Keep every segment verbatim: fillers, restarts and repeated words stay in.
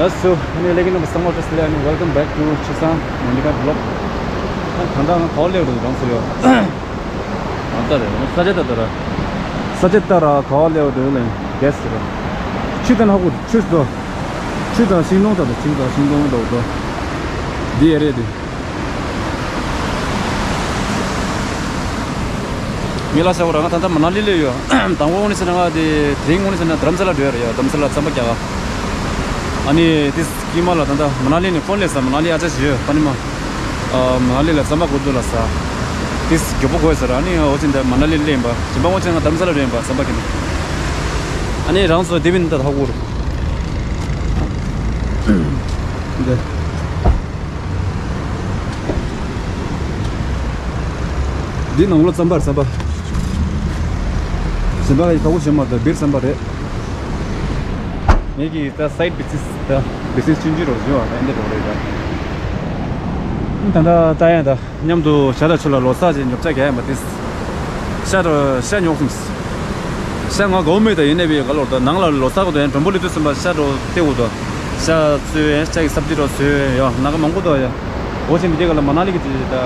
ལགས་སོ། ཨ་ནི་ལེགས་ཉེས་རྣམ་པ་ཚང་མ་བཀྲ་ཤིས་བདེ་ལེགས། ཨ་ནི་welcome back to Chisang Monica vlog. ཨ་ད་ལྟ་ང་ག་པར་སླེབས་འདུག་རང་ཚོ་ཡོད། ཨ་ད་རེད། ས་ཆ་ད་ད་ར། ས་ཆ་ད་ར་ག་པར་སླེབས་འདུག་ལན་གེ་སི་ར། ཆུ་དང་ཧ་གོ་ཆུ་དོ། ཆུ་དང་ཤིང་སྡོང་ད་དོ་ཆུ་དང་ཤིང་སྡོང་ད་དོ། འདི་ཡ་རེད་དེ། མི་ལ་ཤ་བོ་རང་ད་ལྟ་མ་ན་ལི་ལ་ཡོད། དང་པོ་ངོ་ནས་ཟེར་ན་ང་དེ་དེ་རིང་ངོ་ནས་ཟེར་ན་རྡ་རམ་ས་ལ་འགྲོ་ཡ་རེད་ཡ། རྡ་རམ་ས་ལ་རྩམ་པ་རྒྱག་ག་ཨ་ནི་དེ་སྐྱིད་མ་ལ་ད་ལྟ་མ་ན་ལི་ནས་ཕོན་སླེབས་ས། མ་ན་ལི་ཨ་ཅག་ཞིག་ཡོད་པ་ནི་མ། ཨ་མ་ན་ལི་ལ་རྩམ་པ་དགོས་འདུག་ལ་ས། དེ་མགྱོགས་པོ་དགོས་ཟེར། ཨ་ནི་འོ་ཅི་འདི་མ་ན་ལི་སླེབས་ཡིན་པ། གཞན་པ་ངོ་ཅི་ང་རྡ་རམ་ས་ལ་འགྲོ་ཡིན་པ་རྩམ་པ་ཁྱེར་ནས། ཨ་ནི་རང་ཚོ་དེ་བིན་ད་ཧ་གོ་རུ། འདི། འདི་ནང་ལོ་རྩམ་པ་རེད་རྩམ་པ། རྩམ་པ་ཡི་ཁ་བོ་ཞིམ་མ་རེད། བིར་རྩམ་པ་རེད། ངེད་ཀྱི་ད་སའིཌ་བི་ཛི་ནེ་སི་ད་བི་ཛི་ནེ་སི་ཆུང་ཆུང་རོགས་བཟོས་བ་ད་འདི་རོགས་རེད་ད། ད་ད་ད་ཡང་ད། མཉམ་དུ་ཞག་དང་ཆུ་ལ་ལོ་གསར་གྱི་ཉོ་ཆ་རྒྱག་ཡ་མ་དེ། ཤ་ར་ཤ་ཉོ་སོང་། ཤ་ང་གོ་མེད་ད་ཡིན་ནའི་བའི་ག་ལོར་ད་ནང་ལ་ལོ་གསར་གོ་ད་ཡང་མགྲོན་པོ་ལི་དུས་ཙམ་པ་ཤ་རོ་སྟེ་འུ་ད། ཤ་བཙོས་ཡང་ཤ་གི་སབ་ཇི་རོ་བཟོས་ཡང་ཡོ་ནང་ག་མང་པོ་ད་ཡ། འོ་ཆེན་འདི་ག་ལ་མ་ན་ལི་གི་དེ་ད། ག་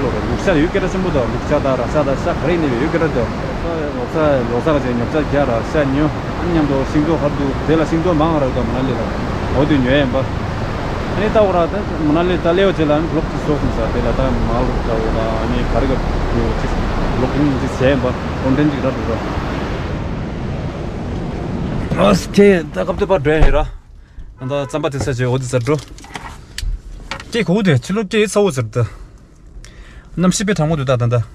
ལོར་ལུག་ཤ་ཡོད་སྐད་གྲགས་ཆེན་པོ་ད་ལུག་ཤ་ད་ར་ཤ་ད་ཤ་ག་རེ་ཡིན་ནའི་བའི་ཡོད་སྐད་གྲགས་ད། ལོ་གསར་ལོ་གསར་ག་ཅེ་ཉོ་ཆ་རྒྱག་ར་ཤ་ཉོ། ཨ་མཉམ་དུ་ཤིང་ཏོག་ཧར་འདུག་དེ་ལ་ཤིང་ཏོག་མང་ར་ཡོད་ད་མ་ན་ལི་ལ། འོ་དེ་ཉོ་ཡ་ཡིན་པ། ཨ་ནི་ལྟ་བུ་ར་ད་མ་ན་ལི་ད་སླེབས་པ་བྱས་ལ་ཨ་ནི་ལོག་ཅིག་སོགས་སོང་ས་དེ་ལ་ད་མ་ལོག་ལྟ་བུ་ར་ཨ་ནི་ག་རེ་ག་ཅིག་ལོག་ཨིན་ཅིག་བྱས་ཡིན་པ་ཀོན་ཊེན་ཅིག་ར་འགྲོ་ར། ཨོ་ཁེ་ད་སྐབས་དེ་པར་འགྲོ་ཡ་ཡིན་ར། ད་རྩམ་པ་དེ་ས་བྱས་འོ་དེ་ས་འགྲོ། སྐྱེ་གོ་དེ་ཕྱི་ལོགས་སྐྱེ་ཚ་བོ་ཟེར་ད། གནམ་གཤིས་དཔེ་གྲང་མོ་འདུག་ད་ད་ད།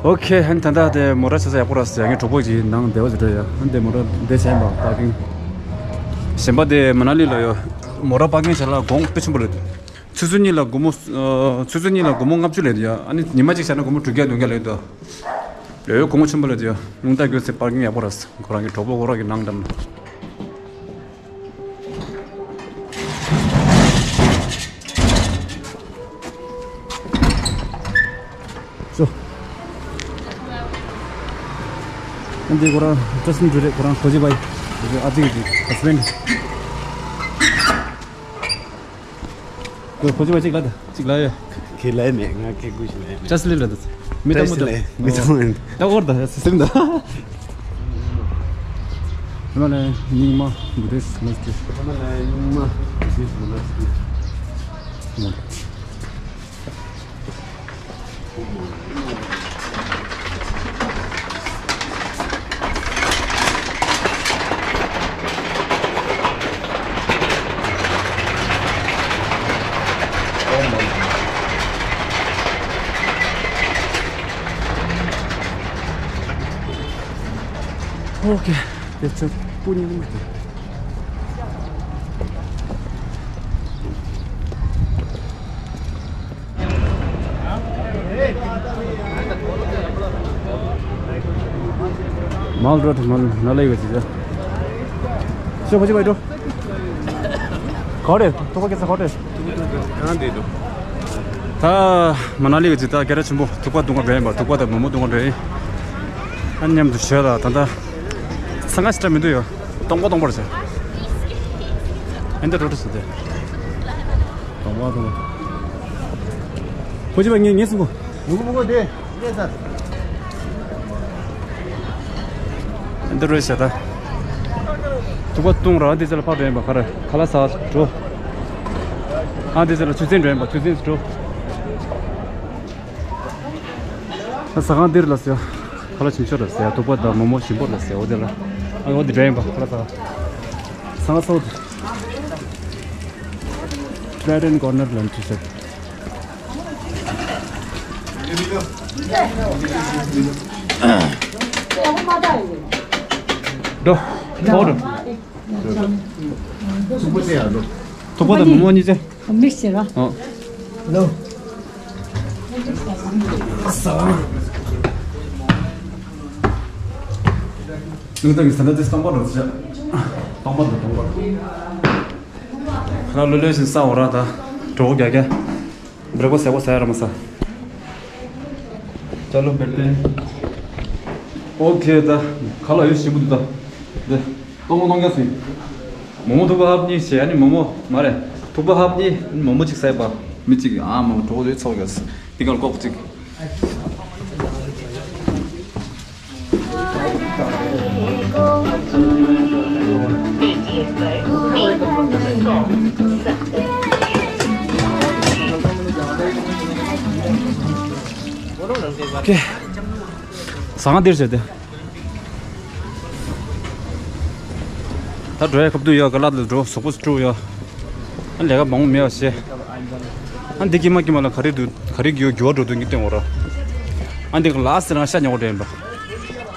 ཨོ་ཁེ། ཧན་ད་ད་དེ་མོ་ར་ཆ་ས་ཡག་པོ་ར་ཟེར་ཡ་ངའི་གྲོགས་པོ་གྱིས་ནང་བསྡད་པ་ཟེར་ཡ། ཧན་དེ་མོ་ར་བསྡད་བྱས་པ་པར་ཀིང་། གཞན་པ་དེ་མ་ན་ལི་ལ་ཡོད། མོ་ར་པར་ཀིང་བྱས་ལ་གོང་དཔེ་ཆེན་པོ་རེད། ཆུ་ཚོད་གཉིས་ལ་སྒོར་མོ་ཨ་ཆུ་ཚོད་གཉིས་ལ་སྒོར་མོ་ལྔ་བཅུ་ལེན་ཡ། ཨ་ནི་ཉི་མ་གཅིག་བྱས་ན་སྒོར་མོ་དྲུག་བརྒྱ་བདུན་བརྒྱ་ལེན་འདུག་ཡོད་ཡོད་སྒོར་མོ་ཆེན་པོ་ལེན་ཡ། རླུང་རྟ་རྒྱུག་ཚེ་པར་ཀིང་ཡག་པོ་ར་ཟེར། ཁོ་རང་གི་གྲོགས་པོ་ཁོ་རང་གི་ནང་འགྲམ། So. འདི་ཁོ་རང་ཏྲེ་སིང་རུམ་རེད། ཁོ་རང་ཁོ་ཅི་བའི་ཨ་ཙི་གི་ཧ་སི་བྷེན་ཌི། ཁོ་ཅི་བའི་གཅིག་ལ་ད་གཅིག་ལ་ཡོད། ཁས་ལེན་མེད། ང་ཁས་ཁུར་ཞིག་མེད། ཅ་སི་ལི་ལ་ད། མི་ཏྲ་མོ་ད། མི་ཏྲ་མོ་ད། ད་འོར་ད་སི་སིམ་ད། ཧི་མ་ལ་ཡ་རྙིང་མ་བུ་དིསི་མོ་ནེ་སི་ཊི་རི། ཧི་མ་ལ་ཡ་རྙིང་མ་བུ་དིསི་མོ་ནེ་སི་ཊི་རི། ཨོ་ཁེ། དེ་ཚོ་སྤུ་ཉིད་མ་རེད། མལ་རོ་ཌི་མལ་ན་ལེ་ཡོད་ཅི། ཤོ་ཕ་ཅི་བའི་འགྲོ། ག་རེ་ཐོག་ཁ་སྐྱེ་ས་ག་རེ། གང་དེ་འགྲོ། ད་མ་ན་ལི་གི་ཅི་ད་སྐད་གྲགས་ཆེན་པོ་ཐུག་པ་བཏུང་ག་འགྲོ་ཡིན་པ། ཐུག་པ་དང་མོག་མོག་བཏུང་ག་འགྲོ་ཡིན། ཨ་མཉམ་དུ་ཞོལ་ལ་ད་ད་ས་ང་ཞིག་འདྲ་མི་འདུག་ཡོ། སྟོང་པ་སྟོང་པར་བྱས། ཨེ་འདི་རོ་ཏི་སུ་དེ། སྟོང་པ་སྟོང་པ། ཁོ་ཅི་བ་ངེ་ངེ་སུ་གོ། ནུ་གུ་མུ་གུ་དེ་ཡེ་ས། ཨེ་འདི་རོ་ཤ་ད། ཐུག་པ་བཏུང་ར་འདི་ཚེ་ལ་ཕར་འགྲོ་ཡིན་པ་ག་རེ་ཁ་ལ་ས་འགྲོ། ཨ་འདི་ཚེ་ལ་ཆུ་ཚན་འགྲོ་ཡིན་པ་ཆུ་ཚན་འགྲོ། ཟ་ཁང་འདིར་ལ་ཟེར། ཁ་ལག་ཞིམ་ཤོས་ལ་ཟེར། ཐུག་པ་དང་མོག་མོག་ཞིམ་པོ་ལ་ཟེར། འོ་དེ་ལ། ཨ་འོ་དེ་འདྲ་ཡིན་པ་ཁ་ལག་ཟ། ཟ་ཁང་སོགས། Bread and Corner Lunch Set། འགྲོ། འགྲོ་འགྲོ། ཐུག་པ་ཟེར་ཡ་འགྲོ། ཐུག་པ་དང་མོག་མོག་གཉིས་ཟེར། མིག་སེར་བ། ཨོ། ལོ། ས། ནུས་ད་གི་ས་ན་དེ་སྟོང་པ་རོ་ཟེར། སྟོང་པ་དང་སྟོང་པ། ཁ་ལོ་ལོས་ཤིང་ས་འོ་ར་ད། གྲོགས་རྒྱ་རྒྱ། འབྲས་བུ་ཟེར་བོ་ཟ་ཡ་ར་མ་ཟ། ཅ་ལོ་བེར་ཏན། ཨོ་ཁེ་ད། ཁ་ལ་ཡོད་ཞིམ་པོ་འདུག་ད། འདི། སྟོང་སྟོང་རྒྱག་སོང་། མོག་མོག་ཐུག་པ་ཧབ་གཉིས་བྱས། ཨ་ནི་མོག་མོག་མ་རེད། ཐུག་པ་ཧབ་གཉིས། མོག་མོག་གཅིག་ཟས་པ། མི་གཅིག་ཨ་མ་གྲོགས་པོ་ཚོ་ཚོགས་ཡོད། འདི་གར་ལྐོག་གཅིག་ཨོ་ཁེ། ཟ་ཁང་འདིར་བྱས་ཏེ། ད་འགྲོ་ཡ་ཁབ་ཏུ་ཡོད། ཀ་ལག་ཏུ་འགྲོ། གཟུགས་པོ་སྤྲུག་ཡོད། ཨ་ལས་ཀ་མང་པོ་མེད་པ་བྱས། ཨ་འདི་ཀྱི་མ་ཀྱི་མ་ལ་ག་རེ་འདུག་ག་རེ་འགྱུར་འགྱུར་བ་འགྲོ་འདུག་གི་སྟེང་འོ་ར། ཨ་འདི་ཀ་ལ་སི་རང་ཤ་ཉོ་གོ་འདྲ་ཡིན་པ།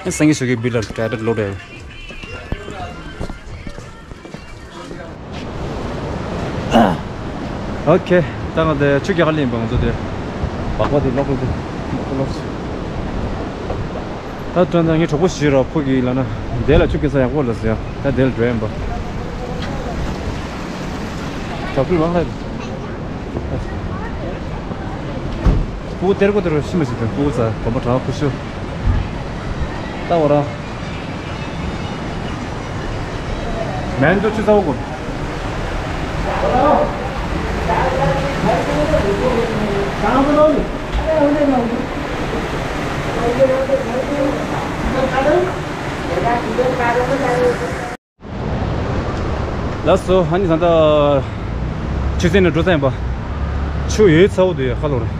ཨ་སང་གི་ཞོགས་ཀྱི་བི་ལ་ཏྲ་ཏྲ་ལོ་འདྲ་ཡོད། ཨོ་ཁེ། ད་ང་དེ་ཆུ་རྒྱག་ག་ལེན་པ། ང་ཚོ་དེ་སྦག་སྦག་དེ་ལོག་ལོག་དེ་ལོག་ལོག་ད་དོན་དག་ངའི་གྲོགས་པོ་ཞིག་ར་ཕུག་གི་ལ་ན་དེ་ལ་ཆུ་སྐྱེལ་ས་ཡག་པོ་ལ་ཟེར་ཡ། ད་དེ་ལ་འགྲོ་ཡིན་པ། གྲགས་པའི་མང་ལ་སྤུ་གུ་སྟེར་གོ་དེ་རུ་ཤི་མ་ཤི་དེ་སྤུ་གུ་ཚ་གོམ་པ་གྲགས་ཁུ་ཤུ་ད་འོ་ར། མེན་དུ་ཆུ་ཚ་བོ་གོ། ལགས་སོ། ཨ་ནི་ད་ལྟ་ཆུ་ཚན་ནས་འགྲོ་ཚར་ཡིན་པ། ཆུ་ཡོད་ཚ་བོ་འདུག་ཡ། ཁ་ལོ་རེད།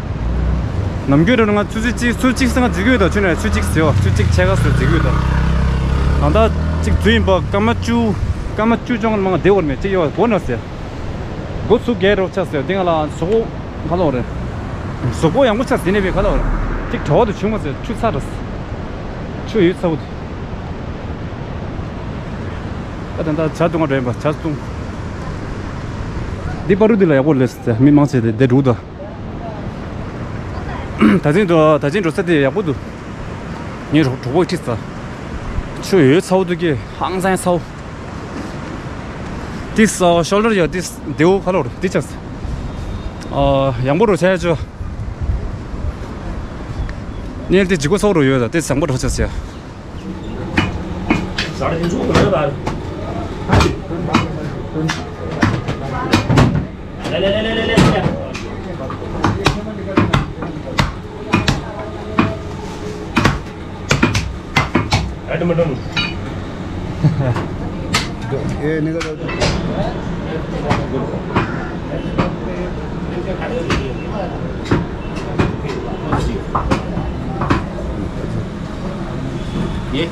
ནམ་རྒྱུན་རེ་ང་ཆུ་ཚོད་གཅིག་ཆུ་གཅིག་སང་འཛུལ་གྱི་ཡོད་ད། ཆུ་ནས་ཆུ་གཅིག་ཟེར་བ། ཆུ་གཅིག་ཕྱེད་ཀ་ཟེར་འཛུལ་གྱི་ཡོད་ད། ད་ལྟ་གཅིག་འཛུལ་ཡིན་པ། སྐར་མ་བཅུ། སྐར་མ་བཅུ་ཅུང་མང་བདེ་བར་མེད་ཅིག་ཡོད་པ་སྒོ་ན་ཟེར། སྒོ་ཚུགས་རྒྱག་རོགས་ཆ་ཟེར། འདི་ང་ལ་གཟུགས་པོ་ཁ་ལོ་རེད། གཟུགས་པོ་ཡང་པོ་ཆ་ཟིན་ནས་པའི་ཁ་ལོ་རེད། གཅིག་གྲོད་པ་དུ་བྱུང་མ་ཟེར། ཆུ་ཚ་རེད། ཆུ་ཡོད་ཚ་བོ་དུ། ད་ད་ད་ཇ་བཏུང་བ་འདྲ་ཡིན་པ། ཇ་བཏུང་། འདི་པ་རུ་འདི་ལ་ཡག་པོ་ལས་ཟེར། མི་མང་ཆེ་དེ་དེ་འགྲོ་ད། ད་ཐེངས་འགྲོ་ད་ཐེངས་འགྲོ་ས་དེ་ཡག་པོ་འདུག་ངའི་གྲོགས་གྲོགས་པོ་ཁྲིད་ས། ཆུ་ཡོད་ཚ་བོ་འདུག་གི། ཧང་སང་ཚ་བོ། ཏིས་ཤོལ་ཌར་ཡོད་ཏིས་དེའུ་ཁ་ལོར་ཏི་ཆགས། ཨ་ཡང་པོ་རུ་ཆ་ཡ་ཆུ། ཉལ་ཏི་ཇི་གོ་ཚོགས་རུ་ཡོད་ད་ཏི་བཟང་པོ་རུ་ཆགས་ཡ། Admission. ये निकल। ये।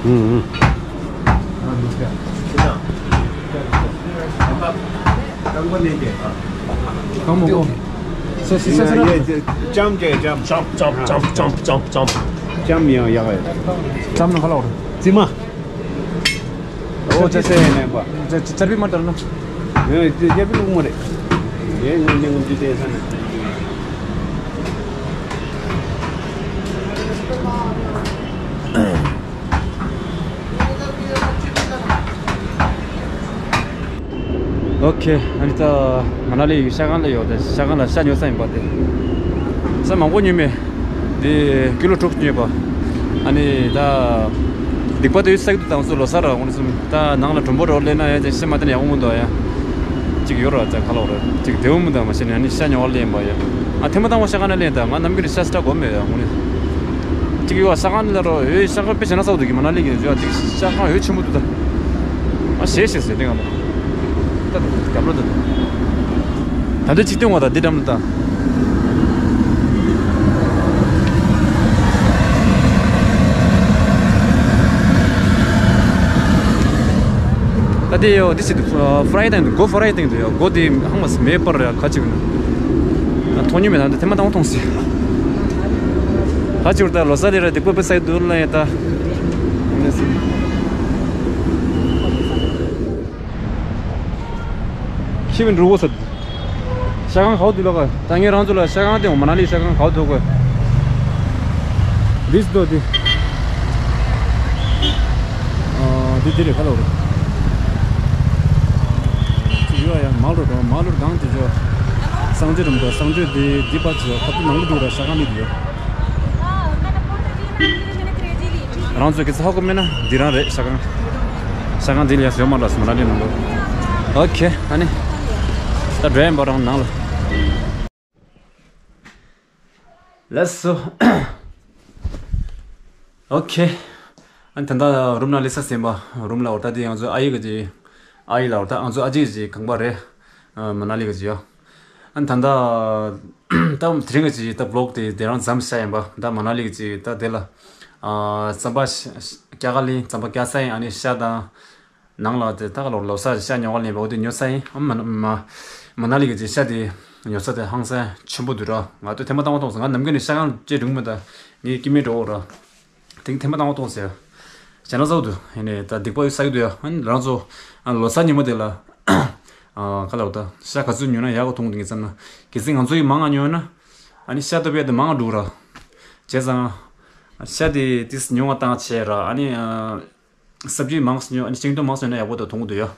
हम्म, हम्म। कितना? कम को नहीं दे। कम को। सर, सर, सर, ये, सर। ये, चम के, चम। चम, चम, हाँ। चम, चम, चम, चम। चम यहाँ, यहाँ है। चम ना खा लो। जिमा। ओ, जैसे नहीं बा। च-, च-, चर्बी मत डालना। ये, ये, ये भी लोग मरे। ये, ये, ये, ये, ऐसा नहीं। ཨོ་ཁེ། ཨ་ནི་ད་མ་ན་ལི་ཡི་ཤ་ཁང་ལ་ཡོད་དེ། ཤ་ཁང་ལ་ཤ་ཉོ་ས་ཡིན་པ་དེ། ཤ་མང་པོ་ཉོས་མེད། དེ་ཀི་ལོ་དྲུག་ཉོས་པ། ཨ་ནི་ད་སྡིག་པ་དེ་ཡོད་སག་ཏུ་དང་སུ་ལོ་སར་ར་འོང་སུམ། ད་ནང་ལ་གྲུམ་པོ་རོ་ལེན་ན་ཡ་ཅེ་ཤ་མ་བསྟན་ཡག་པོ་མི་འདུག་ཡ། ཅིག་ཡོད་ར་ཅ་ཁ་ལོ་ར་ཅིག་དེ་བོ་མི་འདུག་མ་ཤེས་ནས་ཨ་ནི་ཤ་ཉོ་བ་ལེན་པ་ཡ། ཨ་ཐེངས་མ་དང་པོ་ཤ་ཁང་ན་ལེན་ད་ང་ནམ་རྒྱུན་ནས་ཤ་སི་ཏྲ་གོ་མེད་ཡ་འོང་ནི། ཅིག་ཡོད་ཤ་ཁང་ལ་རོ་ཡོད་ཤ་ཁང་དཔེ་བྱས་ན་སག་ཏུ་གི་མ་ན་ལི་གི་ཡོད་ཅིག་ཤ་ཁང་ཡོད་ཆེན་པོ་འདུག་ད། ཨ་ཞེས་ཞེས་ཟེར་ཏེ་ང་མ། ད་ད་རྒྱབ་ལོ་ད། ད་འདི་ཅིག་སྟོན་བ་ད་འདི་འགྲམ་ལ་ད། ད་དེ་ཡོ་འདི་ཅིག་ཕ་རའི་ཏང་འདུག་སྒོ་ཕ་རའི་ཏང་འདུག་ཡོ། སྒོ་དེ་ཧང་མ་སི་མེད་པར་ཡ་ཁ་ཅིག་ན། ཐོང་ཉུལ་མེད་ད་འདི་ཐེངས་མ་དང་པོ་མཐོང་སྲིད། ཁ་ཅིག་ད་ལོ་ས་ལི་ར་འདི་ཀོ་པེ་སའི་དུ་ལ་ཡ་ད། ཁྱི་བི་འགྲོ་གོ་ས། ཤ་ཁང་གའུ་དུ་ལོ་ག་ད་ངས་རང་ཚོ་ལ་ཤ་ཁང་དེ་མ་ན་ལི་ཤ་ཁང་གའུ་ཐོག་གོ། འདི་སྡོད་དེ། ཨ་འདི་འདི་རེད་ཁ་ལོ་རེད། ཅི་ཡོད་ཡ་མ་ལོ་རོ་མ་ལོ་གང་དེ་ཅོ། སང་ཇོ་རུམ་དོ་སང་ཇོ་དེ་འདི་པ་ཅོ་ཁ་ཐུ་ནང་གི་འདུག་ར་ཤ་ཁང་མི་འདུག་ཡོ། རང་ཚོ་གི་ཚ་ཧོ་གོ་མེད་ན་འདི་རང་རེད་ཤ་ཁང་། ཤ་ཁང་འདི་ལ་ཡ་ཟོས་མ་འདྲ་སོང་མ་ར་འདི་ནང་ལོ། ཨོ་ཁེ། ཨ་ནི་ད་འགྲོ་ཡིན་པ་རང་ནང་ལ། ལགས་སོ། ཨོ་ཁེ། ཨ་ནི་ད་ལྟ་རུམ་ནང་སླེབས་ས་ཟིན་པ། རུམ་ལ་འོ་ད་འདི་ང་ཚོ་ཨ་ཡེ་གི་ཅིག་ཨ་ཡེ་ལ་འོ་ད་ང་ཚོ་ཨ་ཅེ་གི་ཅིག་ཁང་པ་རེད། ཨ་མ་ན་ལི་གི་ཅིག་ཡོ། ཨ་ནི་ད་ལྟ་ད་དེ་རིང་གི་ཅིག་ད་བི་ལོག་དེ་དེ་རང་མཚམས་བཞག་ཡིན་པ། ད་མ་ན་ལི་གི་ཅིག་ད་དེ་ལ་ཨ་རྩམ་པ་ཤ་ཤ་ཀྱ་ག་ལི་རྩམ་པ་ཀྱ་སེ་ཨ་ནི་ཤ་དང་། ནང་ལ་དེ་ད་ག་ལོར་ལོ་གསར་ཤ་ཉོ་ག་ལེན་པ་འོ་དེ་ཉོ་ས་ཡིན། ཨ་མ་མ་མ་ན་ལི་གི་ཅིག་ཤ་དེ་ཉོ་ས་དེ་ཧང་སང་ཆེན་པོ་འདུག་ར། ང་ཚོ་ཐེངས་མ་དང་པོ་མཐོང་སོང་། ང་ནམ་རྒྱུན་ནས་ཤ་ཁང་བཅས་འགྲོ་གི་མེད། ད་ངའི་སྐྱེ་དམན་འགྲོ་འོ་ར། དེང་ཐེངས་མ་དང་པོ་མཐོང་ཟེར། ཞེ་དྲག་ཚ་བོ་འདུག་ཡིན་ནའི་ད་སྡིག་པ་ཡོད་ས་གི་འདུག་ཡ། ཨ་ནི་རང་ཚོ་ཨ་ལོ་གསར་ཉིན་མོ་དེ་ལ་ཨ་ག་ལ་འོ་ད་ཤ་ག་ཚོད་ཉོ་ན་ཡག་ག་མཐོང་འདུག་ངའི་བསམ་ན། གལ་སྲིད་ང་ཚོ་ཡི་མང་ང་ཉོ་ན་ཨ་ནི་ཤ་ལྟ་བུ་དེ་མང་ང་འགྲོ་ར། བྱས་ཙང་ཤ་དེ་ཏིས་ཉུང་བ་བཏང་བྱས་ར། ཨ་ནི་ཨ་སབ་ཇི་མང་ཉོ། ཨ་ནི་ཤིང་ཏོག་མང་ཉོ་ན་ཡག་པོ་འདུག་མཐོང་གི་འདུག་ཡ།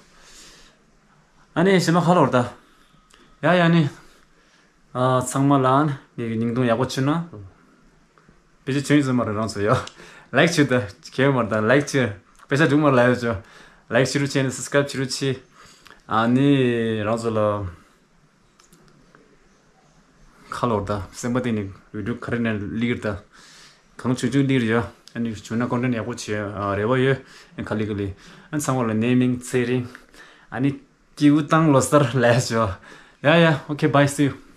ཨ་ནི་ཞེ་མ་ཁ་ལོར་ད། ཡ་ཡ་ནི། ཨ་ཚང་མ་ལ་ནི་ངའི་སྙིང་གཏོང་ཡག་པོ་བྱུང་ན། དཔེ་ཆ་བྱུང་ཡོད་ཚོད་མ་རེད་རང་ཚོ་ཡོ། ལའིག་བྱེད་དང་ཁྱེད་མར་དང་ལའིག་བྱེད། དཔེ་ཆ་འཇུག་མར་ལ་ཡོད་ཚོ། ལའིག་བྱེད་རུ་བྱེད་ནི་སབ་སི་ཀ་རབ་བྱེད་རུ་བྱེད། ཨ་ནི་རང་ཚོ་ལ། ཁ་ལོར་ད་སེམས་པ་གཏིང་ནས་བི་ཌིའོ་ག་རེ་ནས་ལིར་ད། གང་བྱུང་བྱུང་ལིར་ཡོད། ཨ་ནི་བྱུང་ན་ཀོན་ཊེན་ཡག་པོ་བྱེད་ཨ་རེ་བ་ཡོད། ཨ་ཁ་ལི་ཁ་ལི། ཨ་ཚང་མ་ལ་ནེ་མིང་ཚེ་རིང་། ཨ་ནི་སྐྱིད་པོ་དང་ལོ་གསར་ལས་བྱོ། ཡ་ཡ། ཨོ་ཁེ། བྷའི། སི་ཡུ།